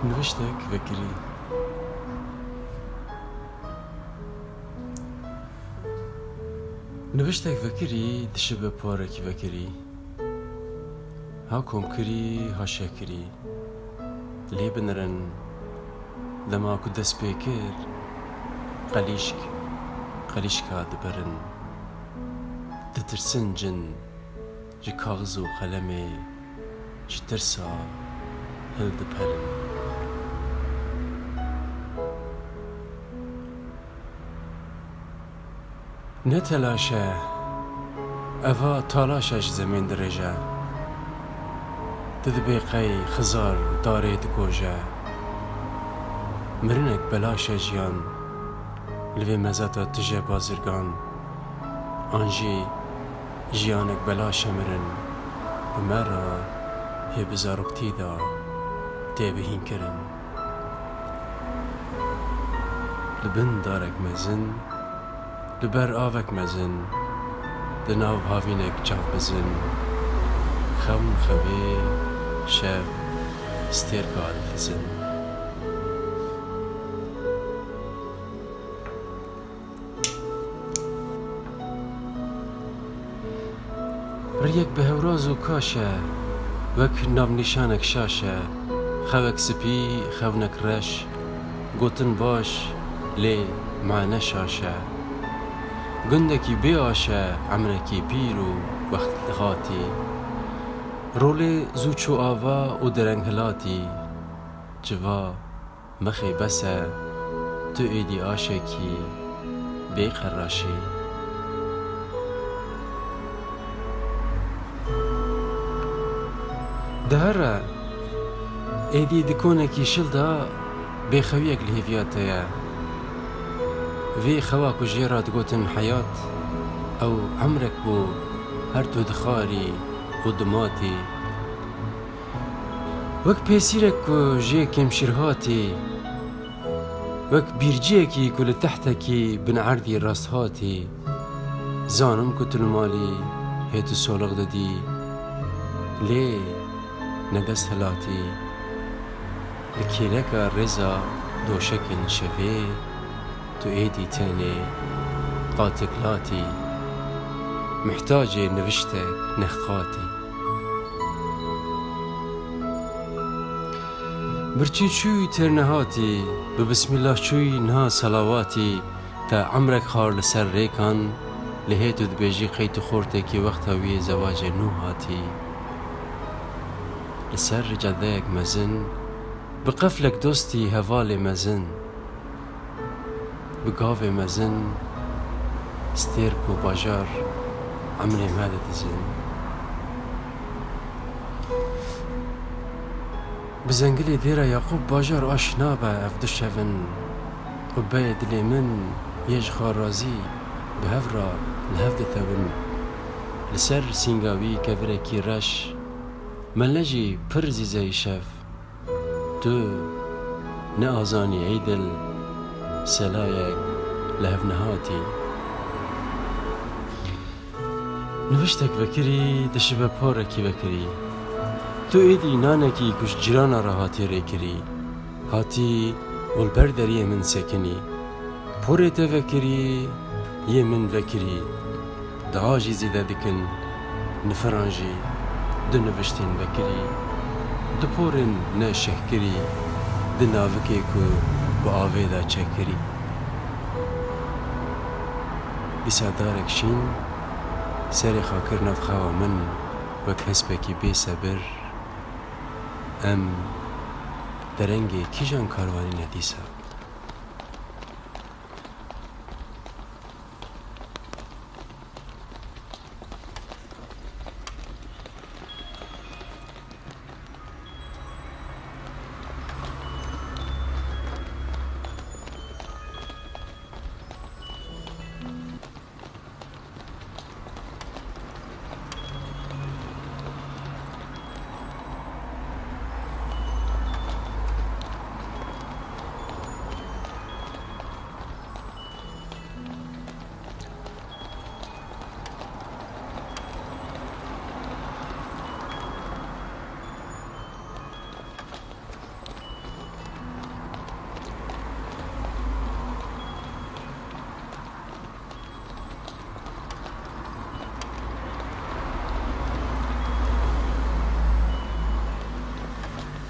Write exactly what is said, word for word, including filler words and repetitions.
Niviştek vekirî. Niviştek vekirî dişibe parekî vekirî. Ha komkirî, ha şehkirî. Lê binirin, dema ku dest pê kir, qelîşk, qelîşka dibirin. Ditirsin cin, ji kaxiz û qelemê, ji tirsa hildipelin. Ne telaş e, eva talaş e ji zemên dirêje. Tu dibê qey xizar darê dikoje. Mirinek belaş e jiyan, li vê mezata tije bazirgan. An jî jiyanek belaş e mirin, bi me re hê bi zaroktî de tê bihînkirin. Li bin darek mezin, li ber avek mezin, di nav havînek çav bizin, xewn xevê, şev stêrka difizin. Riyek bi hewraz û kaş e, wek navnîşanek şaş e. Xewek spî, xewnek reş, gotin baş, lê mane şaş e. Gundekî bê aş e, emrekî pîr û wext lihatî. Rolê zû çû ava û dereng hilatî. Civa, mixê bes e, tu êdî aşekî bê qeraşî. Dihere, êdî di konekî şil de bêxewiyek li hêviya te ye. Vê xewa ku jê re digotin heyat, ew emrek bû her tu dixwarî û dimatî. Wek pêsîrek ku jê kêmşîr hatî, wek bîrciyekî ku li tehtekî bin erdî rast hatî, zanim ku tu li malî hê tu solix didî, lê ne dest hilatî. Li kêleka rêza doşekên şevê, tu êdî tenê qatik latî, mihtacê niviştek nexqatî. Birçî çûyî têr nehatî, bi bismîllah çûyî niha selawatî, te emrek xwar li ser rêkan, lê hê tu dibêjî qey tu xortekî wexta wî yê zewacê nû hatî. Li ser cadeyek mezin, bi qeflek dostî hevalê mezin, bi gavê mezin, stêrk û bajar emrê me didizin. Bi zengilê dêra Yaqûb bajar aş nabe ev du şevin. Qubbeyê dilê min yê ji xwe razî bi hev re li hev ditewin. Li ser sînga wî kevirekî reş, mele jî pir zîzeyî şev. Tu ne azanî ey dil, selayek li hev nehatî. Niviştek vekirî, dişibe porekî vekirî. Tu êdî nanekî ku ji cîrana re hatî rêkirî. Hatî û li ber deriyê min sekinî. Porê te vekirî, yê min vekirî. Dua jî zêde dikin, nifiran jî du niviştên vekirî. Du porên ne şehkirî, di navikê ku bi avê de çekirî. Dîsa darek şîn serê xwe kir nav xewa min, wek hespekî bêsebir, em derengê kîjan karwanî ne dîsa?